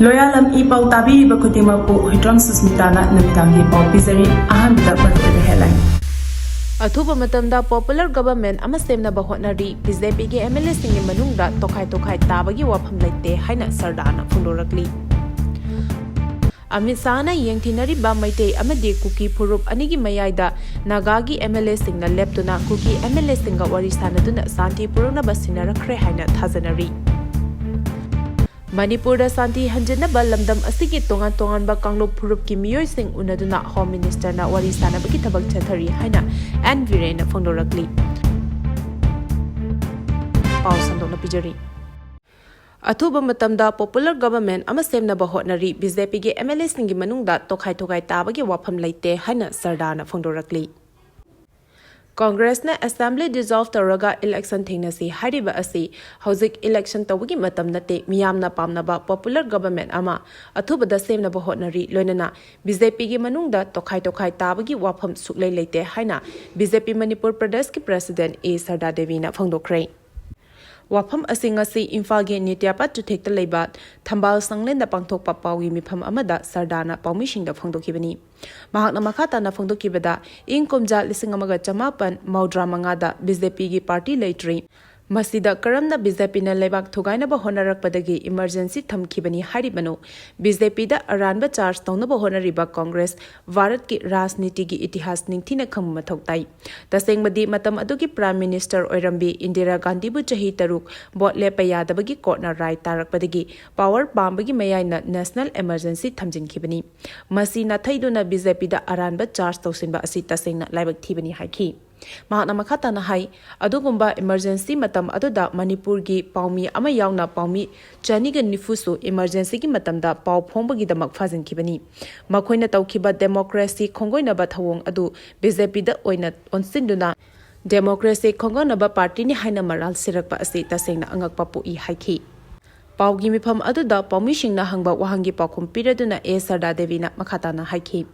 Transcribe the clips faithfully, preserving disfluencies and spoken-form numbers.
ꯂꯣꯌꯥꯂꯝ E ꯄꯥꯎ ꯇꯥꯕꯤꯔꯤꯕ ꯈꯨꯗꯤꯡꯃꯛꯄꯨ ꯍꯨꯏꯗ꯭ꯔꯣꯝ ꯁꯨꯁꯃꯤꯇꯥꯅ ꯅꯨꯃꯤꯗꯥꯡꯒꯤ ꯄꯥꯎ ꯄꯤꯖꯔꯤ꯫ ꯑꯍꯥꯟꯕꯗ ꯃꯔꯨꯑꯣꯏꯕ headline꯫ ꯑꯊꯨꯕ ꯃꯇꯝꯗ popular government ꯑꯃ ꯁꯦꯝꯅꯕ ꯍꯣꯠꯅꯔꯤ꯫ ꯕꯤ ꯖꯦ ꯄꯤꯒꯤ ꯑꯦꯝ ꯑꯦꯜ ꯑꯦꯁꯤꯡꯒꯤ ꯃꯅꯨꯡꯗ ꯇꯣꯈꯥꯏ ꯇꯣꯈꯥꯏ ꯇꯥꯕꯒꯤ ꯋꯥꯐꯝ ꯂꯩꯇꯦ ꯍꯥꯏꯅ ꯁꯔꯗꯥꯅ ꯐꯣꯡꯗꯣꯔꯛꯂꯤ꯫ ꯑꯃꯤꯠ ꯁꯥꯍꯅ ꯌꯦꯡꯊꯤꯅꯔꯤꯕ ꯃꯩꯇꯩ ꯑꯃꯗꯤ ꯀꯨꯀꯤ ꯐꯨꯔꯨꯞ ꯑꯅꯤꯒꯤ ꯃꯌꯥꯏꯗ ꯅꯥꯒꯥꯒꯤ ꯑꯦꯝ ꯑꯦꯜ ꯑꯦꯁꯤꯡꯅ ꯂꯦꯞꯇꯨꯅ ꯀꯨꯀꯤ ꯑꯦꯝ ꯑꯦꯜ ꯑꯦꯁꯤꯡꯒ ꯋꯥꯔꯤ ꯁꯥꯅꯗꯨꯅ ꯁꯥꯟꯇꯤ ꯄꯨꯔꯛꯅꯕ ꯁꯤꯟꯅꯔꯛꯈ꯭ꯔꯦ ꯍꯥꯏꯅ ꯊꯥꯖꯅꯔꯤ꯫ ꯃꯅꯤꯄꯨꯔꯗ ꯁꯥꯟꯇꯤ ꯍꯟꯖꯤꯟꯅꯕ ꯂꯝꯗꯝ ꯑꯁꯤꯒꯤ ꯇꯣꯉꯥꯟ ꯇꯣꯉꯥꯟꯕ ꯀꯥꯡꯂꯨꯞ ꯐꯨꯔꯨꯞꯀꯤ ꯃꯤꯑꯣꯏꯁꯤꯡ ꯎꯅꯗꯨꯅ Home Ministerꯅ ꯋꯥꯔꯤ ꯁꯥꯅꯕꯒꯤ ꯊꯕꯛ ꯆꯠꯊꯔꯤ ꯍꯥꯏꯅ ꯑꯦꯟ ꯕꯤꯔꯦꯟꯅ ꯐꯣꯡꯗꯣꯔꯛꯂꯤ꯫ ꯄꯥꯎ ꯁꯟꯗꯣꯛꯅ ꯄꯤꯖꯔꯤ꯫ ꯑꯊꯨꯕ ꯃꯇꯝꯗ popular government ꯑꯃ ꯁꯦꯝꯅꯕ ꯍꯣꯠꯅꯔꯤ꯫ ꯕꯤ ꯖꯦ ꯄꯤꯒꯤ ꯑꯦꯝ ꯑꯦꯜ ꯑꯦꯁꯤꯡꯒꯤ ꯃꯅꯨꯡꯗ ꯇꯣꯈꯥꯏ ꯇꯣꯈꯥꯏ ꯇꯥꯕꯒꯤ ꯋꯥꯐꯝ ꯂꯩꯇꯦ ꯍꯥꯏꯅ ꯁꯔꯗꯥꯅ ꯐꯣꯡꯗꯣꯔꯛꯂꯤ꯫ ꯀꯣꯡꯒ꯭ꯔꯦꯁꯅ assembly dissolve ꯇꯧꯔꯒ election ꯊꯦꯡꯅꯁꯤ ꯍꯥꯏꯔꯤꯕ ꯑꯁꯤ ꯍꯧꯖꯤꯛ election ꯇꯧꯕꯒꯤ ꯃꯇꯝ ꯅꯠꯇꯦ꯫ ꯃꯤꯌꯥꯝꯅ ꯄꯥꯝꯅꯕ popular government ꯑꯃ ꯑꯊꯨꯕꯗ ꯁꯦꯝꯅꯕ ꯍꯣꯠꯅꯔꯤ꯫ ꯂꯣꯏꯅꯅ ꯕꯤ ꯖꯦ ꯄꯤꯒꯤ ꯃꯅꯨꯡꯗ ꯇꯣꯈꯥꯏ ꯇꯣꯈꯥꯏ ꯇꯥꯕꯒꯤ ꯋꯥꯐꯝ ꯁꯨꯛꯂꯩ ꯂꯩꯇꯦ ꯍꯥꯏꯅ ꯕꯤ ꯖꯦ ꯄꯤ ꯃꯅꯤꯄꯨꯔ ꯄ꯭ꯔꯗꯦꯁꯀꯤ president ꯑꯦ ꯁꯔꯗꯥ ꯗꯦꯕꯤꯅ ꯐꯣꯡꯗꯣꯛꯈ꯭ꯔꯦ꯫ ꯋꯥꯐꯝ ꯑꯁꯤ ꯉꯁꯤ ꯏꯝꯐꯥꯜꯒꯤ ꯅꯤꯇ꯭ꯌꯥꯄꯥꯠ ꯆꯨꯊꯦꯛꯇ ꯂꯩꯕ ꯊꯝꯕꯥꯜ ꯁꯪꯂꯦꯟꯗ ꯄꯥꯡꯊꯣꯛꯄ ꯄꯥꯎꯒꯤ ꯃꯤꯐꯝ ꯑꯃꯗ ꯁꯔꯗꯥꯅ ꯄꯥꯎꯃꯤꯁꯤꯡꯗ ꯐꯣꯡꯗꯣꯛꯈꯤꯕꯅꯤ꯫ ꯃꯍꯥꯛꯅ ꯃꯈꯥ ꯇꯥꯅ ꯐꯣꯡꯗꯣꯛꯈꯤꯕꯗ, ꯏꯪ ꯀꯨꯝꯖꯥ ꯂꯤꯁꯤꯡ ꯑꯃꯒ ꯆꯃꯥꯄꯟ ꯃꯧꯗ꯭ꯔꯥ ꯃꯉꯥꯗ ꯕꯤ ꯖꯦ ꯄꯤꯒꯤ party ꯂꯩꯇ꯭ꯔꯤ꯫ ꯃꯁꯤꯗ ꯀꯔꯝꯅ ꯕꯤ ꯖꯦ ꯄꯤꯅ ꯂꯩꯕꯥꯛ ꯊꯨꯒꯥꯏꯅꯕ ꯍꯣꯠꯅꯔꯛꯄꯗꯒꯤ emergency ꯊꯝꯈꯤꯕꯅꯤ ꯍꯥꯏꯔꯤꯕꯅꯣ? ꯕꯤ ꯖꯦ ꯄꯤꯗ ꯑꯔꯥꯟꯕ charge ꯇꯧꯅꯕ ꯍꯣꯠꯅꯔꯤꯕ ꯀꯣꯡꯒ꯭ꯔꯦꯁ ꯚꯥꯔꯠꯀꯤ ꯔꯥꯖꯅꯤꯇꯤꯒꯤ ꯏꯇꯤꯍꯥꯁ ꯅꯤꯡꯊꯤꯅ ꯈꯪꯕ ꯃꯊꯧ ꯇꯥꯏ꯫ ꯇꯁꯦꯡꯕꯗꯤ ꯃꯇꯝ ꯑꯗꯨꯒꯤ prime minister ꯑꯣꯏꯔꯝꯕꯤ ꯏꯟꯗꯤꯔꯥ ꯒꯥꯟꯙꯤꯕꯨ ꯆꯍꯤ ꯇꯔꯨꯛ vote ꯂꯦꯞꯄ ꯌꯥꯗꯕꯒꯤ courtꯅ ꯔꯥꯏ ꯇꯥꯔꯛꯄꯗꯒꯤ power ꯄꯥꯝꯕꯒꯤ ꯃꯌꯥꯏꯅ national emergency ꯊꯝꯖꯤꯟꯈꯤꯕꯅꯤ꯫ ꯃꯁꯤ ꯅꯥꯊꯩꯗꯨꯅ ꯕꯤ ꯖꯦ ꯄꯤꯗ ꯑꯔꯥꯟꯕ charge ꯇꯧꯁꯤꯟꯕ ꯑꯁꯤ ꯇꯁꯦꯡꯅ ꯂꯥꯏꯕꯛ ꯊꯤꯕꯅꯤ ꯍꯥꯏꯈꯤ꯫ ꯃꯍꯥꯛꯅ ꯃꯈꯥ ꯇꯥꯅ ꯍꯥꯏ, ꯑꯗꯨꯒꯨꯝꯕ emergency ꯃꯇꯝ ꯑꯗꯨꯗ ꯃꯅꯤꯄꯨꯔꯒꯤ ꯄꯥꯎꯃꯤ ꯑꯃ ꯌꯥꯎꯅ ꯄꯥꯎꯃꯤ ꯆꯅꯤꯒ ꯅꯤꯐꯨꯁꯨ emergencyꯒꯤ ꯃꯇꯝꯗ ꯄꯥꯎ ꯐꯣꯡꯕꯒꯤꯗꯃꯛ ꯐꯥꯖꯤꯟꯈꯤꯕꯅꯤ꯫ ꯃꯈꯣꯏꯅ ꯇꯧꯈꯤꯕ democracy ꯈꯣꯡꯒꯣꯏꯅꯕ ꯊꯧꯑꯣꯡ ꯑꯗꯨ ꯕꯤ ꯖꯦ ꯄꯤꯗ ꯑꯣꯏꯅ ꯑꯣꯟꯁꯤꯟꯗꯨꯅ democracy ꯈꯣꯡꯒꯣꯟꯅꯕ partyꯅꯤ ꯍꯥꯏꯅ ꯃꯔꯥꯜ ꯁꯤꯔꯛꯄ ꯑꯁꯤ ꯇꯁꯦꯡꯅ ꯑꯉꯛꯄ ꯄꯣꯛꯏ ꯍꯥꯏꯈꯤ꯫ ꯄꯥꯎꯒꯤ ꯃꯤꯐꯝ ꯑꯗꯨꯗ ꯄꯥꯎꯃꯤꯁꯤꯡꯅ ꯍꯪꯕ ꯋꯥꯍꯪꯒꯤ ꯄꯥꯎꯈꯨꯝ ꯄꯤꯔꯗꯨꯅ ꯑꯦ ꯁꯔꯗꯥ ꯗꯦꯕꯤꯅ ꯃꯈꯥ ꯇꯥꯅ ꯍꯥꯏꯈꯤ,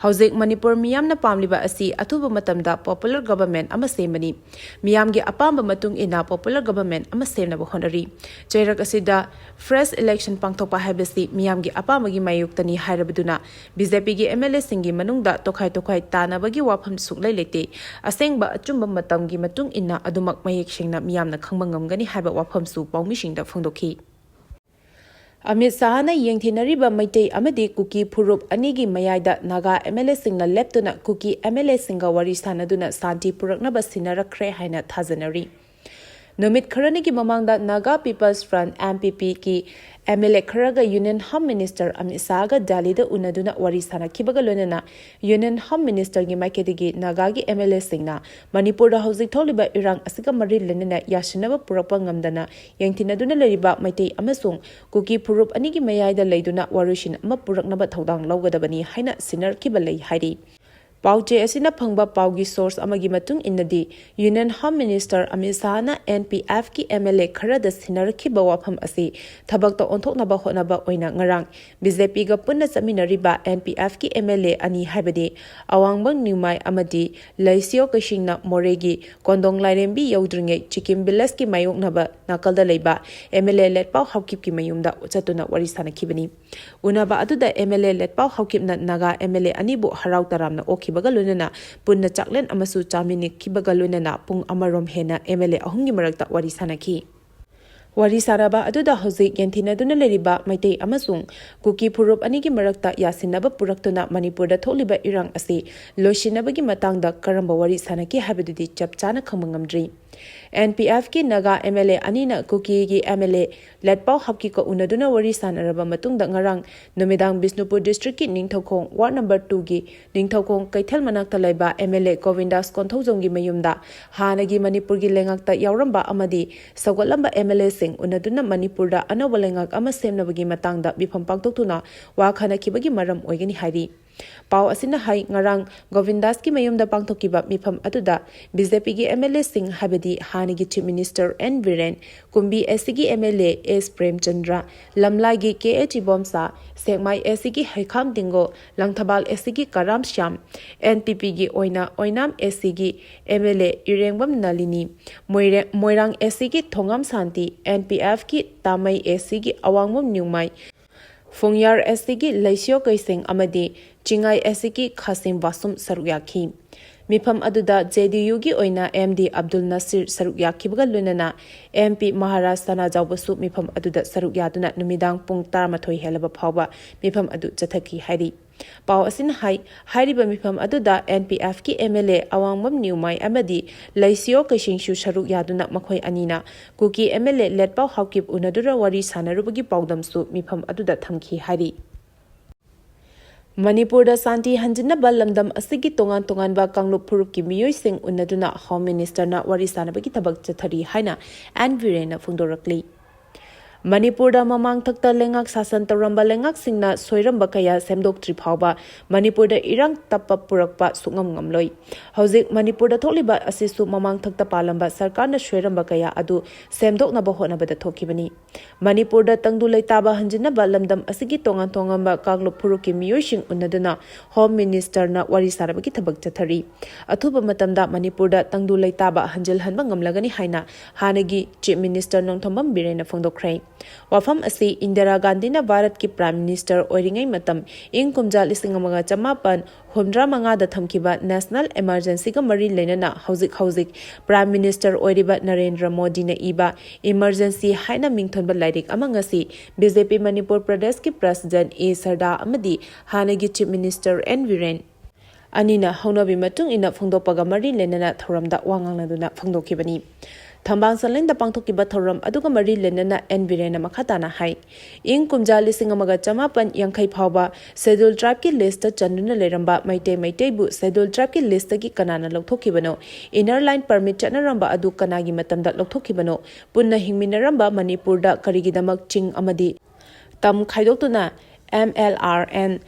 ꯍꯧꯖꯤꯛ ꯃꯅꯤꯄꯨꯔ ꯃꯤꯌꯥꯝꯅ ꯄꯥꯝꯂꯤꯕ ꯑꯁꯤ ꯑꯊꯨꯕ ꯃꯇꯝꯗ popular government ꯑꯃ ꯁꯦꯝꯕꯅꯤ꯫ ꯃꯤꯌꯥꯝꯒꯤ ꯑꯄꯥꯝꯕ ꯃꯇꯨꯡ ꯏꯟꯅ popular government ꯑꯃ ꯁꯦꯝꯅꯕ ꯍꯣꯠꯅꯔꯤ꯫ ꯆꯩꯔꯛ ꯑꯁꯤꯗ fresh election ꯄꯥꯡꯊꯣꯛꯄ ꯍꯥꯏꯕꯁꯤ ꯃꯤꯌꯥꯝꯒꯤ ꯑꯄꯥꯝꯕꯒꯤ ꯃꯥꯌꯣꯛꯇꯅꯤ ꯍꯥꯏꯔꯕꯗꯨꯅ ꯕꯤ ꯖꯦ ꯄꯤꯒꯤ ꯑꯦꯝ ꯑꯦꯜ ꯑꯦꯁꯤꯡꯒꯤ ꯃꯅꯨꯡꯗ ꯇꯣꯈꯥꯏ ꯇꯣꯈꯥꯏ ꯇꯥꯅꯕꯒꯤ ꯋꯥꯐꯝ ꯁꯨꯛꯂꯩ ꯂꯩꯇꯦ꯫ ꯑꯁꯦꯡꯕ ꯑꯆꯨꯝꯕ ꯃꯇꯝꯒꯤ ꯃꯇꯨꯡ ꯏꯟꯅ ꯑꯗꯨꯃꯛ ꯃꯌꯦꯛ ꯁꯦꯡꯅ ꯃꯤꯌꯥꯝꯅ ꯈꯪꯕ ꯉꯝꯒꯅꯤ ꯍꯥꯏꯕ ꯋꯥꯐꯝꯁꯨ ꯄꯥꯎꯃꯤꯁꯤꯡꯗ ꯐꯣꯡꯗꯣꯛꯈꯤ꯫ ꯑꯃꯤꯠ ꯁꯥꯍꯅ ꯌꯦꯡꯊꯤꯅꯔꯤꯕ ꯃꯩꯇꯩ ꯑꯃꯗꯤ ꯀꯨꯀꯤ ꯐꯨꯔꯨꯞ ꯑꯅꯤꯒꯤ ꯃꯌꯥꯏꯗ ꯅꯥꯒꯥ ꯑꯦꯝ ꯑꯦꯜ ꯑꯦꯁꯤꯡꯅ ꯂꯦꯞꯇꯨꯅ ꯀꯨꯀꯤ ꯑꯦꯝ ꯑꯦꯜ ꯑꯦꯁꯤꯡꯒ ꯋꯥꯔꯤ ꯁꯥꯅꯗꯨꯅ ꯁꯥꯟꯇꯤ ꯄꯨꯔꯛꯅꯕ ꯁꯤꯟꯅꯔꯛꯈ꯭ꯔꯦ ꯍꯥꯏꯅ ꯊꯥꯖꯅꯔꯤ꯫ ꯅꯨꯃꯤꯠ ꯈꯔꯅꯤꯒꯤ ꯃꯃꯥꯡꯗ Naga People's Front, N P P, ꯀꯤ ꯑꯦꯝ ꯑꯦꯜ ꯑꯦ ꯈꯔꯒ Union Home Minister ꯑꯃꯤꯠ ꯁꯥꯍꯒ ꯗꯦꯜꯂꯤꯗ ꯎꯅꯗꯨꯅ ꯋꯥꯔꯤ ꯁꯥꯅꯈꯤꯕꯒ ꯂꯣꯏꯅꯅ Union Home Minister ꯒꯤ ꯃꯥꯏꯀꯩꯗꯒꯤ ꯅꯥꯒꯥꯒꯤ ꯑꯦꯝ ꯑꯦꯜ ꯑꯦꯁꯤꯡꯅ ꯃꯅꯤꯄꯨꯔꯗ ꯍꯧꯖꯤꯛ ꯊꯣꯛꯂꯤꯕ ꯏꯔꯥꯡ ꯑꯁꯤꯒ ꯃꯔꯤ ꯂꯩꯅꯅ ꯌꯥꯁꯤꯟꯅꯕ ꯄꯨꯔꯛꯄ ꯉꯝꯗꯅ ꯌꯦꯡꯊꯤꯅꯗꯨꯅ ꯂꯩꯔꯤꯕ ꯃꯩꯇꯩ ꯑꯃꯁꯨꯡ ꯀꯨꯀꯤ ꯐꯨꯔꯨꯞ ꯑꯅꯤꯒꯤ ꯃꯌꯥꯏꯗ ꯂꯩꯗꯨꯅ ꯋꯥꯔꯣꯏꯁꯤꯟ ꯑꯃ ꯄꯨꯔꯛꯅꯕ ꯊꯧꯗꯥꯡ ꯂꯧꯒꯗꯕꯅꯤ ꯍꯥꯏꯅ ꯁꯤꯟꯅꯔꯛꯈꯤꯕ ꯂꯩ ꯍꯥꯏꯔꯤ꯫ ꯄꯥꯎꯆꯦ ꯑꯁꯤꯅ ꯐꯪꯕ ꯄꯥꯎꯒꯤ source ꯑꯃꯒꯤ ꯃꯇꯨꯡ ꯏꯟꯅꯗꯤ, Union Home Minister Amit ꯁꯥꯍꯅ N P F ꯀꯤ M L A ꯈꯔꯗ ꯁꯤꯟꯅꯔꯛꯈꯤꯕ ꯋꯥꯐꯝ ꯑꯁꯤ ꯊꯕꯛꯇ ꯑꯣꯟꯊꯣꯛꯅꯕ ꯍꯣꯠꯅꯕ ꯑꯣꯏꯅ ꯉꯔꯥꯡ B J P ꯒ ꯄꯨꯟꯅ ꯆꯠꯃꯤꯟꯅꯔꯤꯕ N P F ꯀꯤ M L A ꯑꯅꯤ, ꯍꯥꯏꯕꯗꯤ ꯑꯋꯥꯡꯕꯪ ꯅ꯭ꯌꯨꯃꯥꯏ ꯑꯃꯗꯤ ꯂꯩꯁꯤꯌꯣ ꯀꯩꯁꯤꯡꯅ ꯃꯣꯔꯦꯒꯤ ꯀꯣꯟꯗꯣꯡ ꯂꯥꯏꯔꯦꯝꯕꯤ ꯌꯧꯗ꯭ꯔꯤꯉꯩ ꯆꯤꯀꯤꯝ village ꯀꯤ ꯃꯥꯌꯣꯛꯅꯕ ꯅꯥꯀꯜꯗ ꯂꯩꯕ M L A ꯂꯦꯠꯄꯥꯎ ꯍꯥꯎꯀꯤꯞꯀꯤ ꯃꯌꯨꯝꯗ ꯆꯠꯇꯨꯅ ꯋꯥꯔꯤ ꯁꯥꯅꯈꯤꯕꯅꯤ꯫ ꯎꯅꯕ ꯑꯗꯨꯗ M L A ꯂꯦꯠꯄꯥꯎ ꯍꯥꯎꯀꯤꯞꯅ Naga M L A ꯑꯅꯤꯕꯨ ꯍꯔꯥꯎ ꯇꯔꯥꯝꯅ ꯑꯣꯛꯈꯤꯕꯒ ꯂꯣꯏꯅꯅ ꯄꯨꯟꯅ ꯆꯥꯛꯂꯦꯟ ꯑꯃꯁꯨ ꯆꯥꯃꯤꯟꯅꯈꯤꯕꯒ ꯂꯣꯏꯅꯅ ꯄꯨꯡ ꯑꯃꯔꯣꯝ ꯍꯦꯟꯅ M L A ꯑꯍꯨꯝꯒꯤ ꯃꯔꯛꯇ ꯋꯥꯔꯤ ꯁꯥꯅꯈꯤ꯫ ꯋꯥꯔꯤ ꯁꯥꯅꯕ ꯑꯗꯨꯗ ꯍꯧꯖꯤꯛ ꯌꯦꯡꯊꯤꯅꯗꯨꯅ ꯂꯩꯔꯤꯕ ꯃꯩꯇꯩ ꯑꯃꯁꯨꯡ ꯀꯨꯀꯤ ꯐꯨꯔꯨꯞ ꯑꯅꯤꯒꯤ ꯃꯔꯛꯇ ꯌꯥꯁꯤꯟꯅꯕ ꯄꯨꯔꯛꯇꯨꯅ ꯃꯅꯤꯄꯨꯔꯗ ꯊꯣꯛꯂꯤꯕ ꯏꯔꯥꯡ ꯑꯁꯤ ꯂꯣꯏꯁꯤꯟꯅꯕꯒꯤ ꯃꯇꯥꯡꯗ ꯀꯔꯝꯕ ꯋꯥꯔꯤ ꯁꯥꯅꯈꯤ ꯍꯥꯏꯕꯗꯨꯗꯤ ꯆꯞ ꯆꯥꯅ ꯈꯪꯕ ꯉꯝꯗ꯭ꯔꯤ꯫ N P F ꯀꯤ ꯅꯥꯒꯥ M L A ꯑꯅꯤꯅ ꯀꯨꯀꯤꯒꯤ M L A ꯂꯦꯠꯄꯥꯎ ꯍꯥꯎꯀꯤꯞꯀ ꯎꯅꯗꯨꯅ ꯋꯥꯔꯤ ꯁꯥꯅꯔꯕ ꯃꯇꯨꯡꯗ ꯉꯔꯥꯡ ꯅꯨꯃꯤꯗꯥꯡ ꯕꯤꯁꯅꯨꯄꯨꯔ district ꯀꯤ ꯅꯤꯡꯊꯧꯈꯣꯡ ward number two ꯒꯤ ꯅꯤꯡꯊꯧꯈꯣꯡ ꯀꯩꯊꯦꯜ ꯃꯅꯥꯛꯇ ꯂꯩꯕ M L A ꯒꯣꯕꯤꯟꯗꯥꯁ ꯀꯣꯟꯊꯧꯖꯝꯒꯤ ꯃꯌꯨꯝꯗ ꯍꯥꯟꯅꯒꯤ ꯃꯅꯤꯄꯨꯔꯒꯤ ꯂꯩꯉꯥꯛꯇ ꯌꯥꯎꯔꯝꯕ ꯑꯃꯗꯤ ꯁꯧꯒꯠꯂꯝꯕ M L A ꯁꯤꯡ ꯎꯅꯗꯨꯅ ꯃꯅꯤꯄꯨꯔꯗ ꯑꯅꯧꯕ ꯂꯩꯉꯥꯛ ꯑꯃ ꯁꯦꯝꯅꯕꯒꯤ ꯃꯇꯥꯡꯗ ꯃꯤꯐꯝ ꯄꯥꯡꯊꯣꯛꯇꯨꯅ ꯋꯥ ꯈꯟꯅꯈꯤꯕꯒꯤ ꯃꯔꯝ ꯑꯣꯏꯒꯅꯤ ꯍꯥꯏꯔꯤ꯫ ꯄꯥꯎ ꯑꯁꯤꯅ ꯍꯥꯏ, ꯉꯔꯥꯡ ꯒꯣꯕꯤꯟꯗꯥꯁꯀꯤ ꯃꯌꯨꯝꯗ ꯄꯥꯡꯊꯣꯛꯈꯤꯕ ꯃꯤꯐꯝ ꯑꯗꯨꯗ ꯕꯤ ꯖꯦ ꯄꯤꯒꯤ ꯑꯦꯝ ꯑꯦꯜ ꯑꯦꯁꯤꯡ, ꯍꯥꯏꯕꯗꯤ ꯍꯥꯟꯅꯒꯤ ꯆꯤꯐ ꯃꯤꯅꯤꯁꯇꯔ ꯑꯦꯟ ꯕꯤꯔꯦꯟ, ꯀꯨꯝꯕꯤ ꯑꯦꯁ ꯁꯤꯒꯤ M L A S Premchandra, ꯂꯝꯂꯥꯏꯒꯤ K A Ibomcha, ꯁꯦꯛꯃꯥꯏ ꯑꯦꯁ ꯁꯤꯒꯤ ꯍꯩꯈꯥꯝ ꯇꯤꯡꯒꯣ, ꯂꯪꯊꯕꯥꯜ ꯑꯦꯁ ꯁꯤꯒꯤ ꯀꯔꯥꯝ ꯁ꯭ꯌꯥꯝ, ꯑꯦꯟ ꯄꯤ ꯄꯤꯒꯤ ꯑꯣꯏꯅ ꯑꯣꯏꯅꯥꯝ ꯑꯦꯁ ꯁꯤꯒꯤ ꯑꯦꯝ ꯑꯦꯜ ꯑꯦ ꯏꯔꯦꯡꯕꯝ ꯅꯂꯤꯅꯤ, ꯃꯣꯏꯔꯦ-, ꯃꯣꯏꯔꯥꯡ ꯑꯦꯁ ꯁꯤꯒꯤ ꯊꯣꯉꯥꯝ ꯁꯥꯟꯇꯤ, ꯑꯦꯟ ꯄꯤ ꯑꯦꯐꯀꯤ ꯇꯥꯃꯩ ꯑꯦꯁ ꯁꯤꯒꯤ ꯑꯋꯥꯡꯕꯝ ꯅ꯭ꯌꯨꯃꯥꯏ, ꯐꯨꯡꯌꯥꯔ ꯑꯦꯁ ꯁꯤꯒꯤ ꯂꯩꯁꯤꯌꯣ ꯀꯩꯁꯦꯡ ꯑꯃꯗꯤ ꯆꯤꯡꯉꯥꯏ ꯑꯦꯁ ꯁꯤꯒꯤ ꯈꯥꯁꯤꯝ ꯕꯥꯁꯨꯝ ꯁꯔꯨꯛ ꯌꯥꯈꯤ꯫ ꯃꯤꯐꯝ ꯑꯗꯨꯗ ꯖꯦ ꯗꯤ ꯌꯨꯒꯤ ꯑꯣꯏꯅ ꯑꯦꯝ ꯗꯤ ꯑꯕꯗꯨꯜ ꯅꯁꯤꯔ ꯁꯔꯨꯛ ꯌꯥꯈꯤꯕꯒ ꯂꯣꯏꯅꯅ ꯑꯦꯝ ꯄꯤ ꯃꯍꯥꯔꯥꯖ ꯁꯅꯥꯖꯥꯎꯕꯁꯨ ꯃꯤꯐꯝ ꯑꯗꯨꯗ ꯁꯔꯨꯛ ꯌꯥꯗꯨꯅ ꯅꯨꯃꯤꯗꯥꯡ ꯄꯨꯡ ꯇꯔꯥꯃꯥꯊꯣꯏ ꯍꯦꯜꯂꯕ ꯐꯥꯎꯕ ꯃꯤꯐꯝ ꯑꯗꯨ ꯆꯠꯊꯈꯤ ꯍꯥꯏꯔꯤ꯫ ꯄꯥꯎ ꯑꯁꯤꯅ ꯍꯥꯏ, ꯍꯥꯏꯔꯤꯕ ꯃꯤꯐꯝ ꯑꯗꯨꯗ ꯑꯦꯟ ꯄꯤ ꯑꯦꯐꯀꯤ ꯑꯦꯝ ꯑꯦꯜ ꯑꯦ ꯑꯋꯥꯡꯕꯝ ꯅ꯭ꯌꯨꯃꯥꯏ ꯑꯃꯗꯤ ꯂꯩꯁꯤꯌꯣ ꯀꯩꯁꯤꯡꯁꯨ ꯁꯔꯨꯛ ꯌꯥꯗꯨꯅ ꯃꯈꯣꯏ ꯑꯅꯤꯅ ꯀꯨꯀꯤ ꯑꯦꯝ ꯑꯦꯜ ꯑꯦ ꯂꯦꯠꯄꯥꯎ ꯍꯥꯎꯀꯤꯞ ꯎꯅꯗꯨꯅ ꯋꯥꯔꯤ ꯁꯥꯟꯅꯔꯨꯕꯒꯤ ꯄꯥꯎꯗꯝꯁꯨ ꯃꯤꯐꯝ ꯑꯗꯨꯗ ꯊꯝꯈꯤ ꯍꯥꯏꯔꯤ꯫ ꯃꯅꯤꯄꯨꯔꯗ ꯁꯥꯟꯇꯤ ꯍꯟꯖꯤꯟꯅꯕ ꯂꯝꯗꯝ ꯑꯁꯤꯒꯤ ꯇꯣꯉꯥꯟ ꯇꯣꯉꯥꯟꯕ ꯀꯥꯡꯂꯨꯞ ꯐꯨꯔꯨꯞꯀꯤ ꯃꯤꯑꯣꯏꯁꯤꯡ ꯎꯅꯗꯨꯅ ꯍꯣꯝ ꯃꯤꯅꯤꯁꯇꯔꯅ ꯋꯥꯔꯤ ꯁꯥꯟꯅꯕꯒꯤ ꯊꯕꯛ ꯆꯠꯊꯔꯤ ꯍꯥꯏꯅ ꯑꯦꯟ ꯕꯤꯔꯦꯟꯅ ꯐꯣꯡꯗꯣꯔꯛꯂꯤ꯫ ꯃꯅꯤꯄꯨꯔꯗ ꯃꯃꯥꯡꯊꯛꯇ ꯂꯩꯉꯥꯛ ꯁꯥꯁꯟ ꯇꯧꯔꯝꯕ ꯂꯩꯉꯥꯛꯁꯤꯡꯅ ꯁꯣꯏꯔꯝꯕ ꯀꯌꯥ ꯁꯦꯝꯗꯣꯛꯇ꯭ꯔꯤ ꯐꯥꯎꯕ ꯃꯅꯤꯄꯨꯔꯗ ꯏꯔꯥꯡ ꯇꯞꯄ ꯄꯨꯔꯛꯄ ꯁꯨꯛꯉꯝ ꯉꯝꯂꯣꯏ꯫ ꯍꯧꯖꯤꯛ ꯃꯅꯤꯄꯨꯔꯗ ꯊꯣꯛꯂꯤꯕ ꯑꯁꯤꯁꯨ ꯃꯃꯥꯡꯊꯛꯇ ꯄꯥꯜꯂꯝꯕ ꯁꯔꯀꯥꯔꯅ ꯁꯣꯏꯔꯝꯕ ꯀꯌꯥ ꯑꯗꯨ ꯁꯦꯝꯗꯣꯛꯅꯕ ꯍꯣꯠꯅꯕꯗ ꯊꯣꯛꯈꯤꯕꯅꯤ꯫ ꯃꯅꯤꯄꯨꯔꯗ ꯇꯪꯗꯨ ꯂꯩꯇꯥꯕ ꯍꯟꯖꯤꯟꯅꯕ ꯂꯝꯗꯝ ꯑꯁꯤꯒꯤ ꯇꯣꯉꯥꯟ ꯇꯣꯉꯥꯟꯕ ꯀꯥꯡꯂꯨꯞ ꯐꯨꯔꯨꯞꯀꯤ ꯃꯤꯑꯣꯏꯁꯤꯡ ꯎꯅꯗꯨꯅ ꯍꯣꯝ ꯃꯤꯅꯤꯁꯇꯔꯅ ꯋꯥꯔꯤ ꯁꯥꯅꯕꯒꯤ ꯊꯕꯛ ꯆꯠꯊꯔꯤ꯫ ꯑꯊꯨꯕ ꯃꯇꯝꯗ ꯃꯅꯤꯄꯨꯔꯗ ꯇꯪꯗꯨ ꯂꯩꯇꯥꯕ ꯍꯟꯖꯤꯜꯍꯟꯕ ꯉꯝꯂꯒꯅꯤ ꯍꯥꯏꯅ ꯍꯥꯟꯅꯒꯤ ꯆꯤꯐ ꯃꯤꯅꯤꯁꯇꯔ ꯅꯣꯡꯊꯣꯝꯕꯝ ꯕꯤꯔꯦꯟꯅ ꯐꯣꯡꯗꯣꯛꯈ꯭ꯔꯦ꯫ ꯋꯥꯐꯝ ꯑꯁꯤ ꯏꯟꯗꯤꯔꯥ ꯒꯥꯟꯙꯤꯅ ꯚꯥꯔꯠꯀꯤ ꯄ꯭ꯔꯥꯏꯝ ꯃꯤꯅꯤꯁꯇꯔ ꯑꯣꯏꯔꯤꯉꯩ ꯃꯇꯝ, ꯏꯪ ꯀꯨꯝꯖꯥ ꯂꯤꯁꯤꯡ ꯑꯃꯒ ꯆꯃꯥꯄꯟ ꯍꯨꯝꯗ꯭ꯔꯥ ꯃꯉꯥꯗ ꯊꯝꯈꯤꯕ ꯅꯦꯁꯅꯦꯜ ꯏꯃꯔꯖꯦꯟꯁꯤꯒ ꯃꯔꯤ ꯂꯩꯅꯅ ꯍꯧꯖꯤꯛ ꯍꯧꯖꯤꯛ ꯄ꯭ꯔꯥꯏꯝ ꯃꯤꯅꯤꯁꯇꯔ ꯑꯣꯏꯔꯤꯕ ꯅꯔꯦꯟꯗ꯭ꯔ ꯃꯣꯗꯤꯅ ꯏꯕ ꯏꯃꯔꯖꯦꯟꯁꯤ ꯍꯥꯏꯅ ꯃꯤꯡꯊꯣꯟꯕ ꯂꯥꯏꯔꯤꯛ ꯑꯃ ꯉꯁꯤ ꯕꯤ ꯖꯦ ꯄꯤ ꯃꯅꯤꯄꯨꯔ ꯄ꯭ꯔꯗꯦꯁꯀꯤ ꯄ꯭ꯔꯁꯤꯗꯦꯟ ꯑꯦ ꯁꯔꯗꯥ ꯑꯃꯗꯤ ꯍꯥꯟꯅꯒꯤ ꯆꯤꯐ ꯃꯤꯅꯤꯁꯇꯔ ꯑꯦꯟ ꯕꯤꯔꯦꯟ ꯑꯅꯤꯅ ꯍꯧꯅꯕꯤ ꯃꯇꯨꯡ ꯏꯟꯅ ꯐꯣꯡꯗꯣꯛꯄꯒ ꯃꯔꯤ ꯂꯩꯅꯅ ꯊꯧꯔꯝꯗ ꯋꯥ ꯉꯥꯡꯅꯗꯨꯅ ꯐꯣꯡꯗꯣꯛꯈꯤꯕꯅꯤ꯫ ꯊꯝꯕꯥꯜ ꯁꯂꯦꯟꯗ ꯄꯥꯡꯊꯣꯛꯈꯤꯕ ꯊꯧꯔꯝ ꯑꯗꯨꯒ ꯃꯔꯤ ꯂꯩꯅꯅ ꯑꯦꯟ ꯕꯤꯔꯦꯟꯅ ꯃꯈꯥ ꯇꯥꯅ ꯍꯥꯏ, ꯏꯪ ꯀꯨꯝꯖꯥ ꯂꯤꯁꯤꯡ ꯑꯃꯒ ꯆꯃꯥꯄꯟ ꯌꯥꯡꯈꯩ ꯐꯥꯎꯕ ꯁꯦꯗ꯭ꯌꯨꯜ ꯇ꯭ꯔꯥꯏꯕꯀꯤ ꯂꯤꯁꯇ ꯆꯟꯗꯨꯅ ꯂꯩꯔꯝꯕ ꯃꯩꯇꯩ ꯃꯩꯇꯩꯕꯨ ꯁꯦꯗ꯭ꯌꯨꯜ ꯇ꯭ꯔꯥꯏꯕꯀꯤ ꯂꯤꯁꯇꯒꯤ ꯀꯅꯥꯅ ꯂꯧꯊꯣꯛꯈꯤꯕꯅꯣ? ꯏꯅꯔ ꯂꯥꯏꯟ ꯄꯔꯃꯤꯠ ꯆꯠꯅꯔꯝꯕ ꯑꯗꯨ ꯀꯅꯥꯒꯤ ꯃꯇꯝꯗ ꯂꯧꯊꯣꯛꯈꯤꯕꯅꯣ? ꯄꯨꯟꯅ ꯍꯤꯡꯃꯤꯟꯅꯔꯝꯕ ꯃꯅꯤꯄꯨꯔꯗ ꯀꯔꯤꯒꯤꯗꯃꯛ ꯆꯤꯡ ꯑꯃꯗꯤ ꯇꯝ ꯈꯥꯏꯗꯣꯛꯇꯨꯅ M L R N